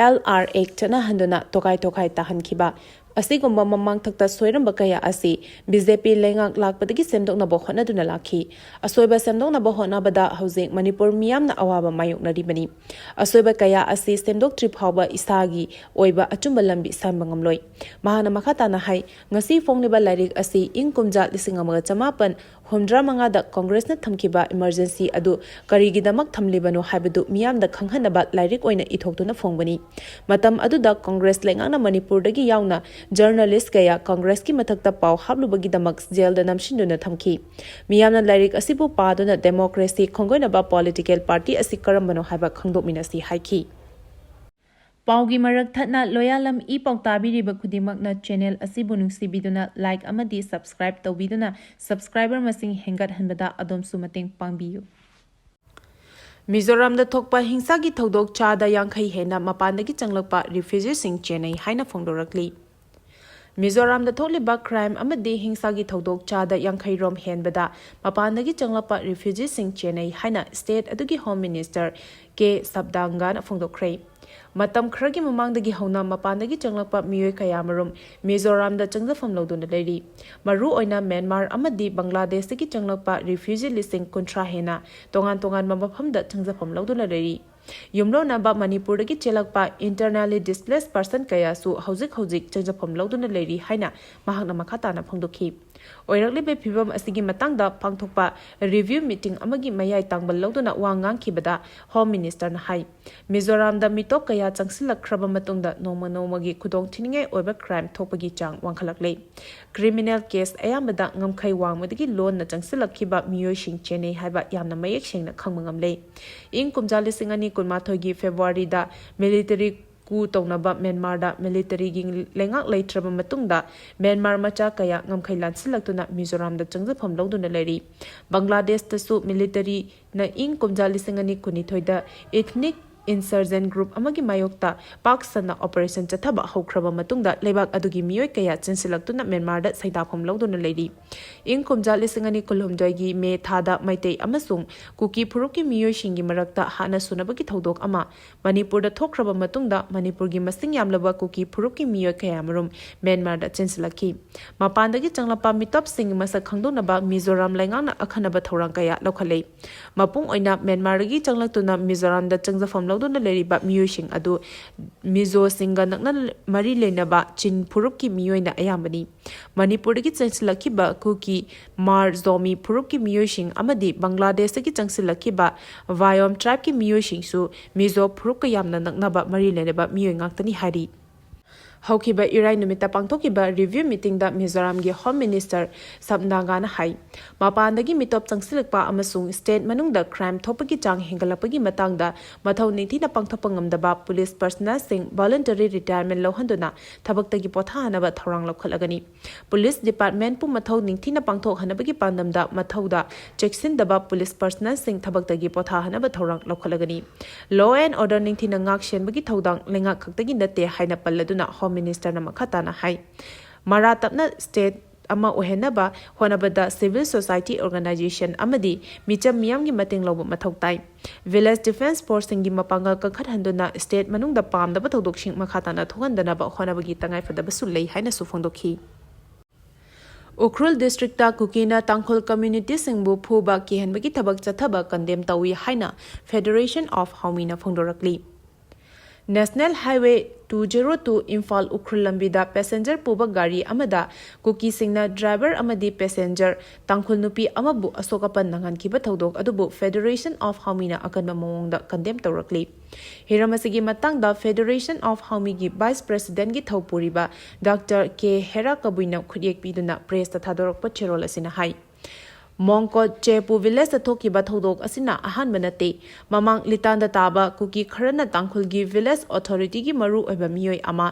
L R ꯑꯦꯛ ꯆꯠꯅꯍꯟꯗꯨꯅ ꯇꯣꯈꯥꯏ ꯇꯣꯈꯥꯏ ꯇꯥꯍꯟꯈꯤꯕ ꯑꯁꯤꯒꯨꯝꯕ ꯃꯃꯥꯡꯊꯛꯇ ꯁꯣꯏꯔꯝꯕ ꯀꯌꯥ ꯑꯁꯤ ꯕꯤ ꯖꯦ ꯄꯤ ꯂꯩꯉꯥꯛ ꯂꯥꯛꯄꯗꯒꯤ ꯁꯦꯝꯗꯣꯛꯅꯕ ꯍꯣꯠꯅꯗꯨꯅ ꯂꯥꯛꯈꯤ꯫ ꯑꯁꯣꯏꯕ ꯁꯦꯝꯗꯣꯛꯅꯕ ꯍꯣꯠꯅꯕꯗ ꯍꯧꯖꯤꯛ ꯃꯅꯤꯄꯨꯔ ꯃꯤꯌꯥꯝꯅ ꯑꯋꯥꯕ ꯃꯥꯌꯣꯛꯅꯔꯤꯕꯅꯤ꯫ ꯑꯁꯣꯏꯕ ꯀꯌꯥ ꯑꯁꯤ ꯁꯦꯝꯗꯣꯛꯇ꯭ꯔꯤ ꯐꯥꯎꯕ ꯏꯁꯥꯒꯤ ꯑꯣꯏꯕ ꯑꯆꯨꯝꯕ ꯂꯝꯕꯤ ꯁꯦꯝꯕ ꯉꯝꯂꯣꯏ꯫ ꯃꯍꯥꯛꯅ ꯃꯈꯥ ꯇꯥꯅ ꯍꯥꯏ, ꯉꯁꯤ ꯐꯣꯡꯂꯤꯕ ꯂꯥꯏꯔꯤꯛ ꯑꯁꯤ ꯏꯪ ꯀꯨꯝꯖꯥ ꯂꯤꯁꯤꯡ ꯑꯃꯒ ꯆꯃꯥꯄꯟ ꯍꯨꯝꯗ꯭ꯔꯥ ꯃꯉꯥꯗ ꯀꯣꯡꯒ꯭ꯔꯦꯁꯅ ꯊꯝꯈꯤꯕ ꯏꯃꯔꯖꯦꯟꯁꯤ ꯑꯗꯨ ꯀꯔꯤꯒꯤꯗꯃꯛ ꯊꯝꯂꯤꯕꯅꯣ ꯍꯥꯏꯕꯗꯨ ꯃꯤꯌꯥꯝꯗ ꯈꯪꯍꯟꯅꯕ ꯂꯥꯏꯔꯤꯛ ꯑꯣꯏꯅ ꯏꯊꯣꯛꯇꯨꯅ ꯐꯣꯡꯕꯅꯤ꯫ ꯃꯇꯝ ꯑꯗꯨꯗ ꯀꯣꯡꯒ꯭ꯔꯦꯁ ꯂꯩꯉꯥꯛꯅ ꯃꯅꯤꯄꯨꯔꯗꯒꯤ ꯌꯥꯎꯅ ꯖꯔꯅꯦꯂꯤꯁ ꯀꯌꯥ ꯀꯣꯡꯒ꯭ꯔꯦꯁꯀꯤ ꯃꯊꯛꯇ ꯄꯥꯎ ꯍꯥꯞꯂꯨꯕꯒꯤꯗꯃꯛ ꯖꯦꯜꯗ ꯅꯝꯁꯤꯟꯗꯨꯅ ꯊꯝꯈꯤ꯫ ꯃꯤꯌꯥꯝꯅ ꯂꯥꯏꯔꯤꯛ ꯑꯁꯤꯕꯨ ꯄꯥꯗꯨꯅ ꯗꯦꯃꯣꯀ꯭ꯔꯦꯁꯤ ꯈꯣꯡꯒꯣꯏꯅꯕ ꯄꯣꯂꯤꯇꯤꯀꯦꯜ ꯄꯥꯔꯇꯤ ꯑꯁꯤ ꯀꯔꯝꯕꯅꯣ ꯍꯥꯏꯕ ꯈꯪꯗꯣꯛꯃꯤꯟꯅꯁꯤ ꯍꯥꯏꯈꯤ꯫ ꯄꯥꯎꯒꯤ ꯃꯔꯛ ꯊꯠꯅ ꯂꯣꯌꯥꯂꯝ ꯏ ꯄꯥꯎ ꯇꯥꯕꯤꯔꯤꯕ ꯈꯨꯗꯤꯡꯃꯛꯅ ꯆꯦꯅꯦꯜ ꯑꯁꯤꯕꯨ ꯅꯨꯡꯁꯤꯕꯤꯗꯨꯅ ꯂꯥꯏꯛ ꯑꯃꯗꯤ ꯁꯕꯁꯀ꯭ꯔꯥꯏꯕ ꯇꯧꯕꯤꯗꯨꯅ ꯁꯕꯁꯀ꯭ꯔꯥꯏꯕꯔ ꯃꯁꯤꯡ ꯍꯦꯟꯒꯠꯍꯟꯕꯗ ꯑꯗꯣꯝꯁꯨ ꯃꯇꯦꯡ ꯄꯥꯡꯕꯤꯌꯨ꯫ ꯃꯤꯖꯣꯔꯥꯝꯗ ꯊꯣꯛꯄ ꯍꯤꯡꯁꯥꯒꯤ ꯊꯧꯗꯣꯛ ꯆꯥꯗ ꯌꯥꯡꯈꯩ ꯍꯦꯟꯅ ꯃꯄꯥꯟꯗꯒꯤ ꯆꯪꯂꯛꯄ ꯔꯤꯐ꯭ꯌꯨꯖꯤꯁꯤꯡ ꯆꯦꯟꯅꯩ ꯍꯥꯏꯅ ꯐꯣꯡꯗꯣꯔꯛꯂꯤ꯫ ꯃꯤꯖꯣꯔꯥꯝꯗ ꯊꯣꯛꯂꯤꯕ ꯀ꯭ꯔꯥꯏꯝ ꯑꯃꯗꯤ ꯍꯤꯡꯁꯥꯒꯤ ꯊꯧꯗꯣꯛ ꯆꯥꯗ ꯌꯥꯡꯈꯩ ꯔꯣꯝ ꯍꯦꯟꯕꯗ ꯃꯄꯥꯟꯗꯒꯤ ꯆꯪꯂꯛꯄ ꯔꯤꯐ꯭ꯌꯨꯖꯤꯁꯤꯡ ꯆꯦꯟꯅꯩ ꯍꯥꯏꯅ ꯁ꯭ꯇꯦꯠ ꯑꯗꯨꯒꯤ ꯍꯣꯝ ꯃꯤꯅꯤꯁꯇꯔ ꯀꯦ ꯁꯕꯗꯥꯡꯒꯥꯅ ꯐꯣꯡꯗꯣꯛꯈ꯭ꯔꯦ꯫ ꯃꯇꯝ ꯈꯔꯒꯤ ꯃꯃꯥꯡꯗꯒꯤ ꯍꯧꯅ ꯃꯄꯥꯟꯗꯒꯤ ꯆꯪꯂꯛꯄ ꯃꯤꯑꯣꯏ ꯀꯌꯥꯃꯔꯨꯝ ꯃꯤꯖꯣꯔꯥꯝꯗ ꯆꯪꯖꯐꯝ ꯂꯧꯗꯨꯅ ꯂꯩꯔꯤ꯫ ꯃꯔꯨꯑꯣꯏꯅ ꯃ꯭ꯌꯥꯟꯃꯥꯔ ꯑꯃꯗꯤ ꯕꯪꯒ꯭ꯂꯥꯗꯦꯁꯇꯒꯤ ꯆꯪꯂꯛꯄ ꯔꯤꯐ꯭ꯌꯨꯖꯤ ꯂꯤꯁꯤꯡ ꯀꯨꯟꯊ꯭ꯔꯥ ꯍꯦꯟꯅ ꯇꯣꯉꯥꯟ ꯇꯣꯉꯥꯟꯕ ꯃꯐꯝꯗ ꯆꯪꯖꯐꯝ ꯂꯧꯗꯨꯅ ꯂꯩꯔꯤ꯫ ꯌꯨꯝꯂꯣꯟꯅꯕ ꯃꯅꯤꯄꯨꯔꯗꯒꯤ ꯆꯦꯜꯂꯛꯄ internally displaced person ꯀꯌꯥꯁꯨ ꯍꯧꯖꯤꯛ ꯍꯧꯖꯤꯛ ꯆꯪꯖꯐꯝ ꯂꯧꯗꯨꯅ ꯂꯩꯔꯤ ꯍꯥꯏꯅ ꯃꯍꯥꯛꯅ ꯃꯈꯥ ꯇꯥꯅ ꯐꯣꯡꯗꯣꯛꯈꯤ꯫ ꯑꯣꯏꯔꯛꯂꯤꯕ ꯐꯤꯕꯝ ꯑꯁꯤꯒꯤ ꯃꯇꯥꯡꯗ ꯄꯥꯡꯊꯣꯛꯄ ꯔꯤꯚ꯭ꯌꯨ ꯃꯤꯇꯤꯡ ꯑꯃꯒꯤ ꯃꯌꯥꯏ ꯇꯥꯡꯕꯜ ꯂꯧꯗꯨꯅ ꯋꯥ ꯉꯥꯡꯈꯤꯕꯗ ꯍꯣꯝ ꯃꯤꯅꯤꯁꯇꯔꯅ ꯍꯥꯏ, ꯃꯤꯖꯣꯔꯥꯝꯗ ꯃꯤꯇꯣꯞ ꯀꯌꯥ ꯆꯪꯁꯤꯜꯂꯛꯈ꯭ꯔꯕ ꯃꯇꯨꯡꯗ ꯅꯣꯡꯃ ꯅꯣꯡꯃꯒꯤ ꯈꯨꯗꯣꯡꯊꯤꯅꯤꯡꯉꯥꯏ ꯑꯣꯏꯕ ꯀ꯭ꯔꯥꯏꯝ ꯊꯣꯛꯄꯒꯤ ꯆꯥꯡ ꯋꯥꯡꯈꯠꯂꯛꯂꯦ꯫ ꯀ꯭ꯔꯤꯃꯤꯅꯦꯜ ꯀꯦꯁ ꯑꯌꯥꯝꯕꯗ ꯉꯝꯈꯩ ꯋꯥꯡꯃꯗꯒꯤ ꯂꯣꯟꯅ ꯆꯪꯁꯤꯜꯂꯛꯈꯤꯕ ꯃꯤꯑꯣꯏꯁꯤꯡ ꯆꯦꯟꯅꯩ ꯍꯥꯏꯕ ꯌꯥꯝꯅ ꯃꯌꯦꯛ ꯁꯦꯡꯅ ꯈꯪꯕ ꯉꯝꯂꯦ꯫ ꯏꯪ ꯀꯨꯝꯖꯥ ꯂꯤꯁꯤꯡ ꯑꯅꯤ ꯀꯨꯟꯃꯥꯊꯣꯏꯒꯤ ꯐꯦꯕ꯭ꯔꯨꯋꯥꯔꯤꯗ ꯃꯤꯂꯤꯇꯔꯤ ꯀꯨ ꯇꯧꯅꯕ ꯃ꯭ꯌꯥꯟꯃꯥꯔꯗ ꯃꯤꯂꯤꯇꯔꯤꯒꯤ ꯂꯩꯉꯥꯛ ꯂꯩꯇ꯭ꯔꯕ ꯃꯇꯨꯡꯗ ꯃ꯭ꯌꯥꯟꯃꯥꯔ ꯃꯆꯥ ꯀꯌꯥ ꯉꯝꯈꯩ ꯂꯥꯟꯁꯤꯜꯂꯛꯇꯨꯅ ꯃꯤꯖꯣꯔꯥꯝꯗ ꯆꯪꯖꯐꯝ ꯂꯧꯗꯨꯅ ꯂꯩꯔꯤ꯫ ꯕꯪꯒ꯭ꯂꯥꯗꯦꯁꯇꯁꯨ ꯃꯤꯂꯤꯇꯔꯤꯅ ꯏꯪ ꯀꯨꯝꯖꯥ ꯂꯤꯁꯤꯡ ꯑꯅꯤ ꯀꯨꯟꯅꯤꯊꯣꯏꯗ ꯏꯊꯅꯤꯛ Insurgent group ꯑꯃꯒꯤ ꯃꯥꯌꯣꯛꯇ ꯄꯥꯛ ꯁꯟꯅ operation ꯆꯠꯊꯕ ꯍꯧꯈ꯭ꯔꯕ ꯃꯇꯨꯡꯗ ꯂꯩꯕꯥꯛ ꯑꯗꯨꯒꯤ ꯃꯤꯑꯣꯏ ꯀꯌꯥ ꯆꯦꯟꯁꯤꯜꯂꯛꯇꯨꯅ ꯃ꯭ꯌꯥꯟꯃꯥꯔꯗ ꯁꯩꯗꯥꯐꯝ ꯂꯧꯗꯨꯅ ꯂꯩꯔꯤ꯫ ꯏꯪ ꯀꯨꯝꯖꯥ ꯂꯤꯁꯤꯡ ꯑꯅꯤ ꯀꯨꯟꯍꯨꯝꯗꯣꯏꯒꯤ ꯃꯦ ꯊꯥꯗ ꯃꯩꯇꯩ ꯑꯃꯁꯨꯡ ꯀꯨꯀꯤ ꯐꯨꯔꯨꯞꯀꯤ ꯃꯤꯑꯣꯏꯁꯤꯡꯒꯤ ꯃꯔꯛꯇ ꯍꯥꯠꯅ ꯁꯨꯅꯕꯒꯤ ꯊꯧꯗꯣꯛ ꯑꯃ ꯃꯅꯤꯄꯨꯔꯗ ꯊꯣꯛꯈ꯭ꯔꯕ ꯃꯇꯨꯡꯗ ꯃꯅꯤꯄꯨꯔꯒꯤ ꯃꯁꯤꯡ ꯌꯥꯝꯂꯕ ꯀꯨꯀꯤ ꯐꯨꯔꯨꯞꯀꯤ ꯃꯤꯑꯣꯏ ꯀꯌꯥꯃꯔꯨꯝ ꯃ꯭ꯌꯥꯟꯃꯥꯔꯗ ꯆꯦꯟꯁꯤꯜꯂꯛꯈꯤ꯫ ꯃꯄꯥꯟꯗꯒꯤ ꯆꯪꯂꯛꯄ ꯃꯤꯇꯣꯞꯁꯤꯡꯒꯤ ꯃꯁꯛ ꯈꯪꯗꯣꯛꯅꯕ ꯃꯤꯖꯣꯔꯥꯝ ꯂꯩꯉꯥꯛꯅ ꯑꯈꯟꯅꯕ ꯊꯧꯔꯥꯡ ꯀꯌꯥ ꯂꯧꯈꯠꯂꯦ꯫ ꯃꯄꯨꯡ ꯑꯣꯏꯅ ꯃ꯭ꯌꯥꯟꯃꯥꯔꯗꯒꯤ ꯆꯪꯂꯛꯇꯨꯅ ꯃꯤꯖꯣꯔꯥꯝꯗ ꯆꯪꯖꯐꯝ ꯂꯧꯗꯨꯅ ꯂꯩꯔꯤꯕ ꯃꯤꯑꯣꯏꯁꯤꯡ ꯑꯗꯨ ꯃꯤꯖꯣꯁꯤꯡꯒ ꯅꯛꯅ ꯃꯔꯤ ꯂꯩꯅꯕ ꯆꯤꯟ ꯐꯨꯔꯨꯞꯀꯤ ꯃꯤꯑꯣꯏꯅ ꯑꯌꯥꯝꯕꯅꯤ꯫ ꯃꯅꯤꯄꯨꯔꯗꯒꯤ ꯆꯦꯟꯁꯤꯜꯂꯛꯈꯤꯕ ꯀꯨꯀꯤ, ꯃꯥꯔ, ꯖꯣꯃꯤ ꯐꯨꯔꯨꯞꯀꯤ ꯃꯤꯑꯣꯏꯁꯤꯡ ꯑꯃꯗꯤ ꯕꯪꯒ꯭ꯂꯥꯗꯦꯁꯇꯒꯤ ꯆꯪꯁꯤꯜꯂꯛꯈꯤꯕ ꯚꯥꯌꯣꯝ tribeꯀꯤ ꯃꯤꯑꯣꯏꯁꯤꯡꯁꯨ ꯃꯤꯖꯣ ꯐꯨꯔꯨꯞꯀ ꯌꯥꯝꯅ ꯅꯛꯅꯕ ꯃꯔꯤ ꯂꯩꯅꯕ ꯃꯤꯑꯣꯏ ꯉꯥꯛꯇꯅꯤ ꯍꯥꯏꯔꯤ꯫ ꯍꯧꯈꯤꯕ ꯏꯔꯥꯏ ꯅꯨꯃꯤꯠꯇ ꯄꯥꯡꯊꯣꯛꯈꯤꯕ review meetingꯗ ꯃꯤꯖꯣꯔꯥꯝꯒꯤ Home Minister ꯁꯝꯅꯥꯒꯥꯅ ꯍꯥꯏ, ꯃꯄꯥꯟꯗꯒꯤ ꯃꯤꯇꯣꯞ ꯆꯪꯁꯤꯜꯂꯛꯄ ꯑꯃꯁꯨꯡ state ꯃꯅꯨꯡꯗ crime ꯊꯣꯛꯄꯒꯤ ꯆꯥꯡ ꯍꯦꯟꯒꯠꯂꯛꯄꯒꯤ ꯃꯇꯥꯡꯗ ꯃꯊꯧ ꯅꯤꯡꯊꯤꯅ ꯄꯥꯡꯊꯣꯛꯄ ꯉꯝꯗꯕ police personnelꯁꯤꯡ voluntary retirement ꯂꯧꯍꯟꯗꯨꯅ ꯊꯕꯛꯇꯒꯤ ꯄꯣꯊꯥꯍꯟꯅꯕ ꯊꯧꯔꯥꯡ ꯂꯧꯈꯠꯂꯒꯅꯤ꯫ Police departmentꯄꯨ ꯃꯊꯧ ꯅꯤꯡꯊꯤꯅ ꯄꯥꯡꯊꯣꯛꯍꯟꯅꯕꯒꯤ ꯄꯥꯟꯗꯝꯗ ꯃꯊꯧꯗ ꯆꯦꯛꯁꯤꯟꯗꯕ police personnelꯁꯤꯡ ꯊꯕꯛꯇꯒꯤ ꯄꯣꯊꯥꯍꯟꯅꯕ ꯊꯧꯔꯥꯡ ꯂꯧꯈꯠꯂꯒꯅꯤ꯫ Law and order ꯅꯤꯡꯊꯤꯅ ꯉꯥꯛ ꯁꯦꯟꯕꯒꯤ ꯊꯧꯗꯥꯡ ꯂꯩꯉꯥꯛ ꯈꯛꯇꯒꯤ ꯅꯠꯇꯦ ꯍꯥꯏꯅ ꯄꯜꯂꯗꯨꯅ Home Ministerꯅ ꯃꯈꯥ ꯇꯥꯅ ꯍꯥꯏ, ꯃꯔꯥ ꯇꯞꯅ state ꯑꯃ ꯑꯣꯏꯍꯟꯅꯕ ꯍꯣꯠꯅꯕꯗ civil society organisation ꯑꯃꯗꯤ ꯃꯤꯆꯝ ꯃꯤꯌꯥꯝꯒꯤ ꯃꯇꯦꯡ ꯂꯧꯕ ꯃꯊꯧ ꯇꯥꯏ꯫ Village Defence Forceꯁꯤꯡꯒꯤ ꯃꯄꯥꯡꯒꯜ ꯀꯟꯈꯠꯍꯟꯗꯨꯅ state ꯃꯅꯨꯡꯗ ꯄꯥꯝꯗꯕ ꯊꯧꯗꯣꯛꯁꯤꯡ ꯃꯈꯥ ꯇꯥꯅ ꯊꯣꯛꯍꯟꯗꯅꯕ ꯍꯣꯠꯅꯕꯒꯤ ꯇꯉꯥꯏꯐꯗꯕꯁꯨ ꯂꯩ ꯍꯥꯏꯅꯁꯨ ꯐꯣꯡꯗꯣꯛꯈꯤ꯫ ꯎꯈ꯭ꯔꯨꯜ districtꯇ ꯀꯨꯀꯤꯅ ꯇꯥꯡꯈꯨꯜ communityꯁꯤꯡꯕꯨ ꯐꯨꯕ ꯀꯤꯍꯟꯕꯒꯤ ꯊꯕꯛ ꯆꯠꯊꯕ condemn ꯇꯧꯏ ꯍꯥꯏꯅ Federation of Haomina ꯐꯣꯡꯗꯣꯔꯛꯂꯤ꯫ National Highway two zero two Imphal Ukhrul ꯂꯝꯕꯤꯗ passenger ꯄꯨꯕ ꯒꯥꯔꯤ ꯑꯃꯗ ꯀꯨꯀꯤꯁꯤꯡꯅ driver ꯑꯃꯗꯤ passenger ꯇꯥꯡꯈꯨꯜ ꯅꯨꯄꯤ ꯑꯃꯕꯨ ꯑꯁꯣꯛ ꯑꯄꯟ ꯅꯪꯍꯟꯈꯤꯕ ꯊꯧꯗꯣꯛ ꯑꯗꯨꯕꯨ Federation of Haomina ꯑꯀꯟꯕ ꯃꯑꯣꯡꯗ condemn ꯇꯧꯔꯛꯂꯤ꯫ ꯍꯤꯔꯝ ꯑꯁꯤꯒꯤ ꯃꯇꯥꯡꯗ Federation of Haomiꯒꯤ Vice Presidentꯀꯤ ꯊꯧ ꯄꯨꯔꯤꯕ Doctor K ꯍꯦꯔꯥ ꯀꯕꯨꯏꯅ ꯈꯨꯠꯌꯦꯛ ꯄꯤꯗꯨꯅ pressꯇ ꯊꯥꯗꯣꯔꯛꯄ ꯆꯦꯔꯣꯜ ꯑꯁꯤꯅ ꯍꯥꯏ, ꯃꯣꯡꯀꯣꯠ ꯆꯦꯄꯨ villageꯇ ꯊꯣꯛꯈꯤꯕ ꯊꯧꯗꯣꯛ ꯑꯁꯤꯅ ꯑꯍꯥꯟꯕ ꯅꯠꯇꯦ꯫ ꯃꯃꯥꯡ ꯂꯤꯇꯥꯟꯗ ꯇꯥꯕ ꯀꯨꯀꯤ ꯈꯔꯅ ꯇꯥꯡꯈꯨꯜꯒꯤ village authorityꯒꯤ ꯃꯔꯨ ꯑꯣꯏꯕ ꯃꯤꯑꯣꯏ ꯑꯃ